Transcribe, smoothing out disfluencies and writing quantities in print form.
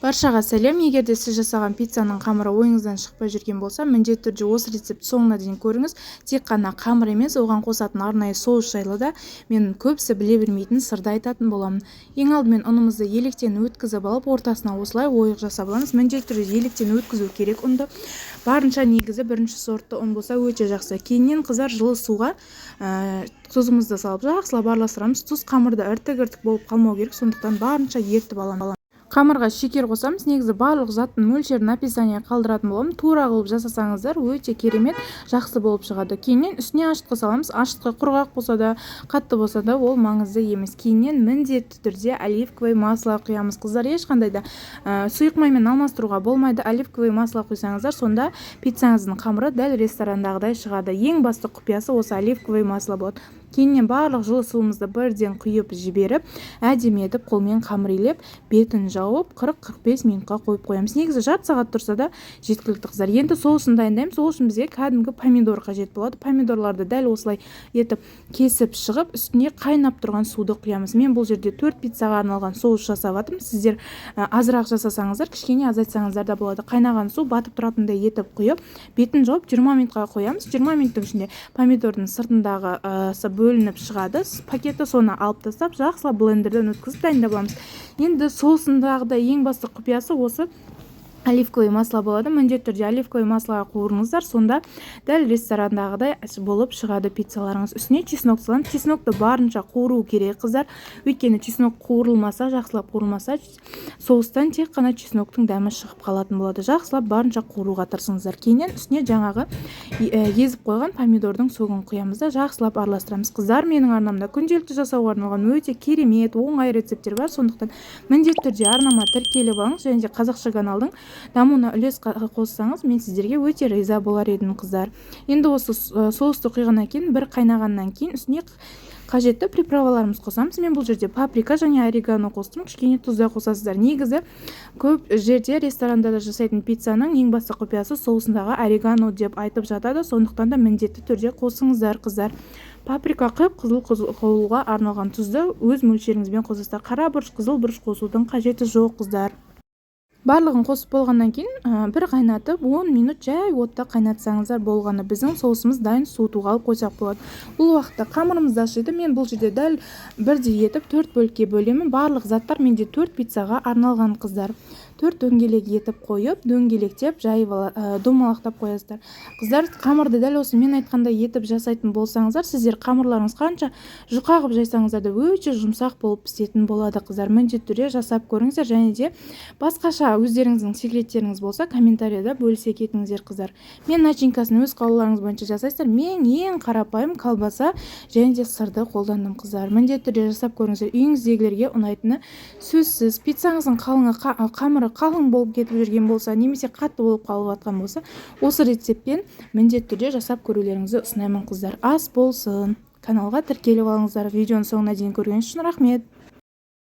Баршаға сәлем! Егер де сіз жасаған пиццаның қамыры ойыңыздан шықпай жүрген болса, міндетті түрде осы рецепт соңына дейін көріңіз. Тек қана қамыр емес, оған қосатын арнайы соус жайлы да мен көбісі біле бермейтін сырды айтатын боламын. Ең алдымен ұнымызды електен өткізіп алып, ортасына осылай ойық жасап аламыз. Міндетті түрде електен өткізу керек ұнды. Барынша негізі бірінші сортты ұн болса, өте жақсы. Кейіннен, қыздар, жылы суға тұзымызды салып, жақсылап араластырамыз. Тұз қамырда іртік-іртік болып қалмау керек, сондықтан барынша ертіп аламыз. Қамырға шекер қосамыз. Негізі барлық заттың мөлшерін описание қалдыратын боламын. Тура қылып жасасаңыздар, өте керемет жақсы болып шығады. Кейіннен үстіне ашытқы саламыз. Ашытқы құрғақ болса да, қатты болса да, ол маңызды емес. Кейіннен міндетті түрде оливковый масло құямыз, қыздар. Ешқандай да сұйық маймен алмастыруға болмайды. Оливковый масло құйсаңыздар, сонда пиццаңыздың қамыры дәл ресторандағыдай шығады. Ең басты құпиясы осы оливковый масло болады. Кейіннен барлық жылы суымызды бірден құйып жіберіп, әдемі етіп қолмен қамыр илеп, бетін жауып, 40-45 минутқа қойып қоямыз. Негізі жарты сағат тұрса да жеткілікті, қыздар. Енді соусын дайындаймыз. Ол үшін бізге кәдімгі помидор қажет болады. Помидорларды дәл осылай етіп кесіп шығып, үстіне қайнап тұрған суды құямыз. Мен бұл жерде төрт пиццаға арналған соус жасап жатырмын. Сіздер азырақ жасасаңыздар, кішкене азайтсаңыздар да болады. Қайнаған су батып тұратындай етіп құйып, бетін жауып, 20 минутқа қоямыз. 20 минуттың ішінде помидордың сыртындағы бөлініп шығады пакеті. Соны алып тастап, жақсылап блендерден өткізіп, дайындап аламыз. Енді соусындағыдай ең басты құпиясы осы оливковый масло болады. Міндетті түрде оливковый маслоға қуырыңыздар, сонда дәл ресторандағыдай болып шығады пиццаларыңыз. Үстіне чеснок саламыз. Чеснокты барынша қуыру керек, қыздар, өйткені чеснок қуырылмаса, жақсылап қуырылмаса, соустан тек қана чесноктың дәмі шығып қалатын болады. Жақсылап барынша қуыруға тырысыңыздар. Кейіннен үстіне жаңағы езіп қойған помидордың согын құямыз да, жақсылап араластырамыз. Қыздар, менің арнамда күнделікті жасауға арналған өте керемет оңай рецепттер бар, сондықтан міндетті түрде арнама тіркеліп алыңыз және де қазақша каналдың дамуына үлес қоссаңыз, мен сіздерге өте риза болар едім, қыздар. Енді осы соусты құйғаннан кейін, бір қайнағаннан кейін, үстіне қажетті приправаларымызды қосамыз. Мен бұл жерде паприка және орегано қостым, кішкене тұз да қосасыздар. Негізі көп жерде, ресторандарда жасайтын пиццаның ең басты құпиясы соусындағы орегано деп айтып жатады, сондықтан да міндетті түрде қосыңыздар, қыздар. Паприка қып қызыл қылуға арналған тұзды өз мөлшеріңізбен қосасыздар. Қара бұрыш, қызыл бұрыш қосудың қажеті жоқ, қыздар. Барлығын қосып болғаннан кейін, бір қайнатып, 10 минут жай отта қайнатсаңыздар болғаны, біздің соусымыз дайын. Суытуға алып қойсақ болады. Бұл уақытта қамырымыз да ашиды. Мен бұл жерде дәл бірдей етіп төрт бөлікке бөлемін. Барлық заттар менде төрт пиццаға арналған, қыздар. Төрт дөңгелек етіп қойып, дөңгелектеп жайып, домалақтап қоясыздар. Қыздар, қамырды дәл осы мен айтқандай етіп жасайтын болсаңыздар, сіздер қамырларыңыз қанша жұқа қылып жайсаңыздар да, өте жұмсақ болып пісетін болады. Қыздар, міндетті түрде жасап көріңіздер және де басқаша өздеріңіздің секреттеріңіз болса, комментарийда бөлісе кетіңіздер. Қыздар, мен начинкасын өз қалауларыңыз бойынша жасайсыздар. Мен ең қарапайым колбаса және де сырды қолдандым. Қыздар, міндетті түрде жасап көріңіздер, үйіңіздегілерге ұнайтыны сөзсіз. Пиццаңыздың қалыңы, қамыры қалың болып кетіп жүрген болса немесе қатты болып қалып жатқан болса, осы рецептпен міндетті түрде жасап көрулеріңізді ұсынамын. Қыздар, ас болсын! Каналға тіркеліп алыңыздар. Видеоның соңына дейін көргеніңіз үшін рахмет.